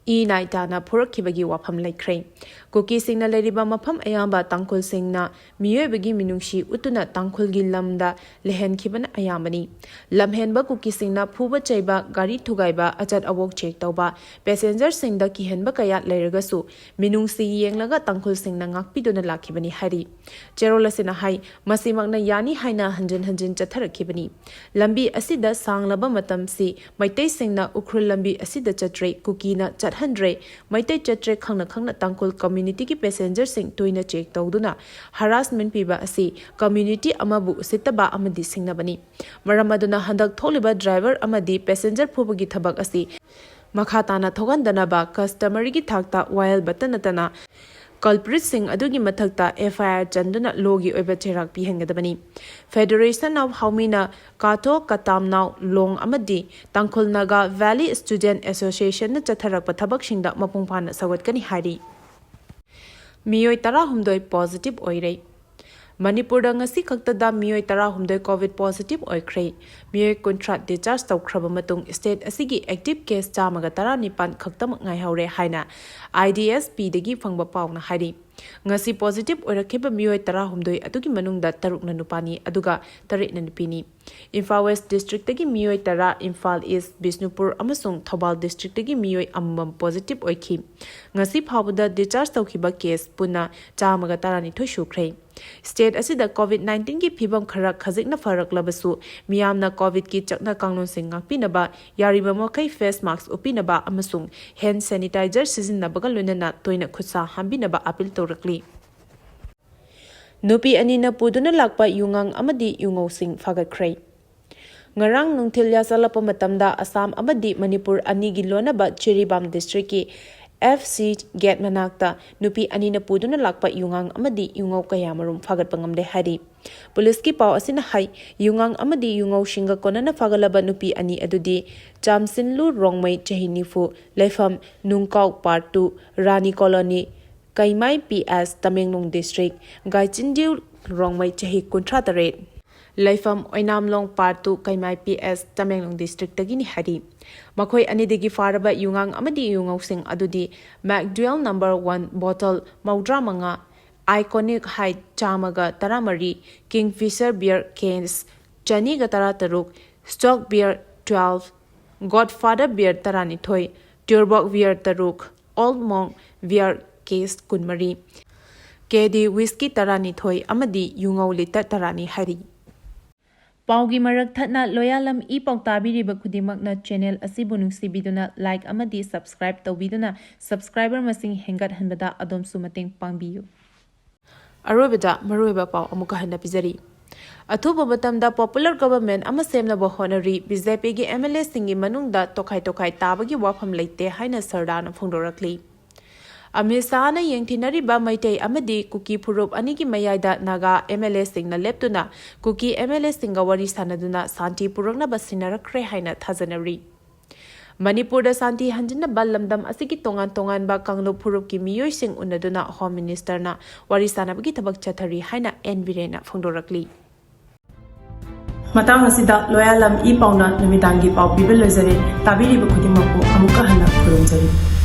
ꯏ ꯅꯥꯏ ꯇꯥꯅ ꯐꯨꯔꯛꯈꯤꯕꯒꯤ ꯋꯥꯐꯝ ꯂꯩꯈ꯭ꯔꯦ꯫ ꯀꯨꯀꯤꯁꯤꯡꯅ ꯂꯩꯔꯤꯕ ꯃꯐꯝ ꯑꯌꯥꯝꯕ ꯇꯥꯡꯈꯨꯜꯁꯤꯡꯅ ꯃꯤꯑꯣꯏꯕꯒꯤ ꯃꯤꯅꯨꯡꯁꯤ ꯎꯠꯇꯨꯅ ꯇꯥꯡꯈꯨꯜꯒꯤ ꯂꯝꯗ ꯂꯩꯍꯟꯈꯤꯕꯅ ꯑꯌꯥꯝꯕꯅꯤ꯫ ꯂꯝꯍꯦꯟꯕ ꯀꯨꯀꯤꯁꯤꯡꯅ ꯐꯨꯕ ꯆꯩꯕ, ꯒꯥꯔꯤ ꯊꯨꯒꯥꯏꯕ, ꯑꯆꯠ ꯑꯋꯣꯛ ꯆꯦꯛ ꯇꯧꯕ, ꯄꯦꯁꯦꯟꯖꯔꯁꯤꯡꯗ ꯀꯤꯍꯟꯕ ꯀꯌꯥ ꯂꯩꯔꯒꯁꯨ ꯃꯤꯅꯨꯡꯁꯤ ꯌꯦꯡꯂꯒ ꯇꯥꯡꯈꯨꯜꯁꯤꯡꯅ ꯉꯥꯛꯄꯤꯗꯨꯅ ꯂꯥꯛꯈꯤꯕꯅꯤ ꯍꯥꯏꯔꯤ꯫ ꯆꯦꯔꯣꯜ ꯑꯁꯤꯅ ꯍꯥꯏ, ꯃꯁꯤꯃꯛꯅ ꯌꯥꯅꯤ ꯍꯥꯏꯅ ꯍꯟꯖꯤꯟ ꯍꯟꯖꯤꯟ ꯆꯠꯊꯔꯛꯈꯤꯕꯅꯤ꯫ ꯂꯝꯕꯤ ꯑꯁꯤꯗ ꯁꯥꯡꯂꯕ ꯃꯇꯝꯁꯤ ꯃꯩꯇꯩꯁꯤꯡꯅ ꯎꯈ꯭ꯔꯨꯜ ꯂꯝꯕꯤ ꯑꯁꯤꯗ ꯆꯠꯇ꯭ꯔꯦ, ꯀꯨꯀꯤꯅ ꯆꯠꯍꯟꯗ꯭ꯔꯦ, ꯃꯩꯇꯩ ꯆꯠꯇ꯭ꯔꯦ ꯈꯪꯅ ꯈꯪꯅ ꯇꯥꯡꯈꯨꯜ ꯀꯝꯃ꯭ꯌꯨꯅꯤꯇꯤꯒꯤ ꯄꯦꯁꯦꯟꯖꯔꯁꯤꯡ ꯇꯣꯏꯅ ꯆꯦꯛ ꯇꯧꯗꯨꯅ ꯍꯔꯥꯁꯃꯦꯟ ꯄꯤꯕ ꯑꯁꯤ ꯀꯝꯃ꯭ꯌꯨꯅꯤꯇꯤ ꯑꯃꯕꯨ ꯎꯁꯤꯠꯇꯕ ꯑꯃꯗꯤ ꯁꯤꯡꯅꯕꯅꯤ꯫ ꯃꯔꯝ ꯑꯗꯨꯅ ꯍꯟꯗꯛ ꯊꯣꯛꯂꯤꯕ ꯗ꯭ꯔꯥꯏꯚꯔ ꯑꯃꯗꯤ ꯄꯦꯁꯦꯟꯖꯔ ꯐꯨꯕꯒꯤ ꯊꯕꯛ ꯑꯁꯤ ꯃꯈꯥ ꯇꯥꯅ ꯊꯣꯛꯍꯟꯗꯅꯕ ꯀꯁꯇꯃꯔꯤꯒꯤ ꯊꯥꯛꯇ ꯋꯥꯌꯦꯜꯕꯇ ꯅꯠꯇꯅ ꯀꯜꯄ꯭ꯔꯤꯠꯁꯤꯡ ꯑꯗꯨꯒꯤ ꯃꯊꯛꯇ ꯑꯦꯐ ꯑꯥꯏ ꯑꯥꯔ ꯆꯟꯗꯨꯅ ꯂꯣꯒꯤ ꯑꯣꯏꯕ ꯆꯩꯔꯥꯛ ꯄꯤꯍꯟꯒꯗꯕꯅꯤ꯫ ꯐꯦꯗꯔꯦꯁꯟ ꯑꯣꯐ ꯍꯥꯎꯃꯤꯅ ꯀꯥꯊꯣ ꯀꯇꯥꯝꯅꯥꯎ ꯂꯣꯡ ꯑꯃꯗꯤ ꯇꯥꯡꯈꯨꯜ ꯅꯥꯒꯥ ꯚꯦꯂꯤ ꯁ꯭ꯇꯨꯗꯦꯟꯠ ꯑꯦꯁꯣꯁꯤꯌꯦꯁꯟꯅ ꯆꯠꯊꯔꯛꯄ ꯊꯕꯛꯁꯤꯡꯗ ꯃꯄꯨꯡ ꯐꯥꯅ ꯁꯧꯒꯠꯀꯅꯤ ꯍꯥꯏꯔꯤ꯫ ꯃꯤꯑꯣꯏ ꯇꯔꯥꯍꯨꯝꯗꯣꯏ ꯄꯣꯖꯤꯇꯤꯚ ꯑꯣꯏꯔꯦ꯫ ꯃꯅꯤꯄꯨꯔꯗ ꯉꯁꯤ ꯈꯛꯇꯗ ꯃꯤꯑꯣꯏ ꯇꯔꯥꯍꯨꯝꯗꯣꯏ ꯀꯣꯚꯤꯗ ꯄꯣꯖꯤꯇꯤꯚ ꯑꯣꯏꯈ꯭ꯔꯦ꯫ ꯃꯤꯑꯣꯏ ꯀꯨꯟꯊ꯭ꯔꯥ ꯗꯤꯁꯆꯥꯔꯖ ꯇꯧꯈ꯭ꯔꯕ ꯃꯇꯨꯡ ꯁ꯭ꯇꯦꯠ ꯑꯁꯤꯒꯤ ꯑꯦꯛꯇꯤꯚ ꯀꯦꯁ ꯆꯥꯝꯃꯒ ꯇꯔꯥꯅꯤꯄꯥꯟ ꯈꯛꯇꯃꯛ ꯉꯥꯏꯍꯧꯔꯦ ꯍꯥꯏꯅ ꯑꯥꯏ ꯗꯤ ꯑꯦꯁ ꯄꯤꯗꯒꯤ ꯐꯪꯕ ꯄꯥꯎꯅ ꯍꯥꯏꯔꯤ꯫ ꯉꯁꯤ ꯄꯣꯖꯤꯇꯤꯚ ꯑꯣꯏꯔꯛꯈꯤꯕ ꯃꯤꯑꯣꯏ ꯇꯔꯥꯍꯨꯝꯗꯣꯏ ꯑꯗꯨꯒꯤ ꯃꯅꯨꯡꯗ ꯇꯔꯨꯛꯅ ꯅꯨꯄꯥꯅꯤ, ꯑꯗꯨꯒ ꯇꯔꯦꯠꯅ ꯅꯨꯄꯤꯅꯤ꯫ ꯏꯝꯐꯥꯜ ꯋꯦꯁ ꯗꯤꯁꯇ꯭ꯔꯤꯛꯇꯒꯤ ꯃꯤꯑꯣꯏ ꯇꯔꯥ, ꯏꯝꯐꯥꯜ ꯏꯁ, ꯕꯤꯁꯅꯨꯄꯨꯔ ꯑꯃꯁꯨꯡ ꯊꯧꯕꯥꯜ ꯗꯤꯁꯇ꯭ꯔꯤꯛꯇꯒꯤ ꯃꯤꯑꯣꯏ ꯑꯃꯃꯝ ꯄꯣꯖꯤꯇꯤꯚ ꯑꯣꯏꯈꯤ꯫ ꯉꯁꯤ ꯐꯥꯎꯕꯗ ꯗꯤꯁꯆꯥꯔꯖ ꯇꯧꯈꯤꯕ ꯀꯦꯁ ꯄꯨꯟꯅ ꯆꯥꯝꯃꯒ ꯇꯔꯥꯅꯤꯊꯣꯏ ꯁꯨꯈ꯭ꯔꯦ꯫ ꯁ꯭ꯇꯦꯠ ꯑꯁꯤꯗ ꯀꯣꯚꯤꯗ ꯅꯥꯏꯟꯇꯤꯟꯒꯤ ꯐꯤꯕꯝ ꯈꯔ ꯈꯖꯤꯛꯅ ꯐꯔꯛꯂꯕꯁꯨ, ꯃꯤꯌꯥꯝꯅ ꯀꯣꯚꯤꯗꯀꯤ ꯆꯠꯅ ꯀꯥꯡꯂꯣꯟꯁꯤꯡ ꯉꯥꯛꯄꯤꯅꯕ, ꯌꯥꯔꯤꯕ ꯃꯈꯩ ꯐꯦꯁ ꯃꯥꯁꯛ ꯎꯞꯄꯤꯅꯕ ꯑꯃꯁꯨꯡ ꯍꯦꯟꯗ ꯁꯦꯅꯤꯇꯥꯏꯖꯔ ꯁꯤꯖꯤꯟꯅꯕꯒ ꯂꯣꯏꯅꯅ ꯇꯣꯏꯅ ꯈꯨꯠꯁꯥ ꯍꯥꯝꯕꯤꯅꯕ ꯑꯄꯤꯜ ꯇꯧꯔꯛꯂꯤ꯫ ꯅꯨꯄꯤ ꯑꯅꯤꯅ ꯄꯨꯗꯨꯅ ꯂꯥꯛꯄ ꯌꯨꯉꯥꯡ ꯑꯃꯗꯤ ꯌꯨꯉꯧꯁꯤꯡ ꯐꯥꯒꯠꯈ꯭ꯔꯦ꯫ ꯉꯔꯥꯡ ꯅꯨꯡꯊꯤꯜ ꯌꯥꯆꯜꯂꯛꯄ ꯃꯇꯝꯗ ꯑꯁꯥꯝ ꯑꯃꯗꯤ ꯃꯅꯤꯄꯨꯔ ꯑꯅꯤꯒꯤ ꯂꯣꯟꯅꯕ ꯖꯤꯔꯤꯕꯥꯝ ꯗꯤꯁꯇ꯭ꯔꯤꯛꯀꯤ ꯑꯦꯐ ꯁꯤ ꯒꯦꯠ ꯃꯅꯥꯛꯇ ꯅꯨꯄꯤ ꯑꯅꯤꯅ ꯄꯨꯗꯨꯅ ꯂꯥꯛꯄ ꯌꯨꯉꯥꯡ ꯑꯃꯗꯤ ꯌꯨꯉꯧ ꯀꯌꯥ ꯃꯔꯨꯝ ꯐꯥꯒꯠꯄ ꯉꯝꯂꯦ ꯍꯥꯏꯔꯤ꯫ ꯄꯨꯂꯤꯁꯀꯤ ꯄꯥꯎ ꯑꯁꯤꯅ ꯍꯥꯏ, ꯌꯨꯉꯥꯡ ꯑꯃꯗꯤ ꯌꯨꯉꯧꯁꯤꯡꯒ ꯀꯣꯟꯅꯅ ꯐꯥꯒꯠꯂꯕ ꯅꯨꯄꯤ ꯑꯅꯤ ꯑꯗꯨꯗꯤ ꯆꯥꯝꯁꯤꯟꯂꯨ ꯔꯣꯡꯃꯩ, ꯆꯍꯤ ꯅꯤꯐꯨ, ꯂꯩꯐꯝ Nungkao part two, Rani colony, Keimai P S, Tamenglong district, Gaichindyu Rongmei, ꯆꯍꯤ ꯀꯨꯟꯊ꯭ꯔꯥ ꯇꯔꯦꯠ꯫ ꯂꯩꯐꯝ Oinamlong part two Keimai P S Tamenglong ꯗꯤꯁꯇ꯭ꯔꯤꯛꯇꯒꯤꯅꯤ ꯍꯥꯏꯔꯤ꯫ ꯃꯈꯣꯏ ꯑꯅꯤꯗꯒꯤ ꯐꯥꯔꯕ ꯌꯨꯉꯥꯡ ꯑꯃꯗꯤ ꯌꯨꯉꯧꯁꯤꯡ ꯑꯗꯨꯗꯤ McDowell number one bottle ꯃꯧꯗ꯭ꯔꯥ ꯃꯉꯥ, ꯑꯥꯏꯀꯣꯅꯤꯛ ꯍꯥꯏꯠ ꯆꯥꯝꯃꯒ ꯇꯔꯥꯃꯔꯤ, ꯀꯤꯡꯐꯤꯁꯔ ꯕꯤꯌꯔ ꯀꯦꯁ ꯆꯅꯤꯒ ꯇꯔꯥꯇꯔꯨꯛ, ꯁ꯭ꯇꯣꯛ ꯕꯤꯌꯔ ꯇ꯭ꯋꯦꯜꯐ, ꯒꯣꯗꯐꯥꯗꯔ ꯕꯤꯌꯔ ꯇꯔꯥꯅꯤꯊꯣꯏ, ꯇ꯭ꯌꯨꯔꯕꯣꯛ ꯕꯤꯌꯔ ꯇꯔꯨꯛ, ꯑꯣꯜꯗ ꯃꯣꯡ ꯕꯤꯌꯔ ꯀꯦꯁ ꯀꯨꯟꯃꯔꯤ, ꯀꯦ ꯗꯤ ꯋꯤꯁꯀꯤ ꯇꯔꯥꯅꯤꯊꯣꯏ ꯑꯃꯗꯤ ꯌꯨꯉꯧ ꯂꯤꯇꯔ ꯇꯔꯥꯅꯤ ꯍꯥꯏꯔꯤ꯫ ꯄꯥꯎꯒꯤ ꯃꯔꯛ ꯊꯠꯅ ꯂꯣꯌꯥꯂꯝ ꯏ ꯄꯥꯎ ꯇꯥꯕꯤꯔꯤꯕ ꯈꯨꯗꯤꯡꯃꯛꯅ ꯆꯦꯅꯦꯜ ꯑꯁꯤꯕꯨ ꯅꯨꯡꯁꯤꯕꯤꯗꯨꯅ ꯂꯥꯏꯛ ꯑꯃꯗꯤ ꯁꯕꯁꯀ꯭ꯔꯥꯏꯕ ꯇꯧꯕꯤꯗꯨꯅ ꯁꯕꯁꯀ꯭ꯔꯥꯏꯕꯔ ꯃꯁꯤꯡ ꯍꯦꯟꯒꯠꯍꯟꯕꯗ ꯑꯗꯣꯝꯁꯨ ꯃꯇꯦꯡ ꯄꯥꯡꯕꯤꯌꯨ꯫ ꯑꯔꯣꯏꯕꯗ ꯃꯔꯨꯑꯣꯏꯕ ꯄꯥꯎ ꯑꯃꯨꯛꯀ ꯍꯟꯅ ꯄꯤꯖꯔꯤ꯫ ꯑꯊꯨꯕ ꯃꯇꯝꯗ ꯄꯣꯄꯨꯂꯔ ꯒꯚꯔꯟꯃꯦꯟꯠ ꯑꯃ ꯁꯦꯝꯅꯕ ꯍꯣꯠꯅꯔꯤ꯫ ꯕꯤ ꯖꯦ ꯄꯤꯒꯤ ꯑꯦꯝ ꯑꯦꯜ ꯑꯦꯁꯤꯡꯒꯤ ꯃꯅꯨꯡꯗ ꯇꯣꯈꯥꯏ ꯇꯣꯈꯥꯏ ꯇꯥꯕꯒꯤ ꯋꯥꯐꯝ ꯂꯩꯇꯦ ꯍꯥꯏꯅ ꯁꯔꯗꯥꯅ ꯐꯣꯡꯗꯣꯔꯛꯂꯤ꯫ ꯑꯃꯤꯠ ꯁꯥꯍꯅ ꯌꯦꯡꯊꯤꯅꯔꯤꯕ ꯃꯩꯇꯩ ꯑꯃꯗꯤ ꯀꯨꯀꯤ ꯐꯨꯔꯨꯞ ꯑꯅꯤꯒꯤ ꯃꯌꯥꯏꯗ ꯅꯥꯒꯥ ꯑꯦꯝ ꯑꯦꯜ ꯑꯦꯁꯤꯡꯅ ꯂꯦꯞꯇꯨꯅ ꯀꯨꯀꯤ ꯑꯦꯝ ꯑꯦꯜ ꯑꯦꯁꯤꯡꯒ ꯋꯥꯔꯤ ꯁꯥꯟꯅꯗꯨꯅ ꯁꯥꯟꯇꯤ ꯄꯨꯔꯛꯅꯕ ꯁꯤꯟꯅꯔꯛꯈ꯭ꯔꯦ ꯍꯥꯏꯅ ꯊꯥꯖꯅꯔꯤ꯫ ꯃꯅꯤꯄꯨꯔꯗ ꯁꯥꯟꯇꯤ ꯍꯟꯖꯤꯟꯅꯕ ꯂꯝꯗꯝ ꯑꯁꯤꯒꯤ ꯇꯣꯉꯥꯟ ꯇꯣꯉꯥꯟꯕ ꯀꯥꯡꯂꯨꯞ ꯐꯨꯔꯨꯞꯀꯤ ꯃꯤꯑꯣꯏꯁꯤꯡ ꯎꯅꯗꯨꯅ ꯍꯣꯝ ꯃꯤꯅꯤꯁꯇꯔꯅ ꯋꯥꯔꯤ ꯁꯥꯟꯅꯕꯒꯤ ꯊꯕꯛ ꯆꯠꯊꯔꯤ ꯍꯥꯏꯅ ꯑꯦꯟ ꯕꯤꯔꯦꯟꯅ ꯐꯣꯡꯗꯣꯔꯛꯂꯤ꯫ ꯃꯇꯥꯡ ꯑꯁꯤꯗ ꯂꯣꯌꯥꯂꯝ ꯏ ꯄꯥꯎꯅ ꯅꯨꯃꯤꯗꯥꯡꯒꯤ ꯄꯥꯎ ꯄꯤꯕ ꯂꯣꯏꯖꯔꯦ꯫ ꯇꯥꯕꯤꯔꯤꯕ ꯈꯨꯗꯤꯡꯃꯛꯄꯨ ꯑꯃꯨꯛꯀ ꯍꯟꯅ ꯈꯨꯔꯨꯝꯖꯔꯤ꯫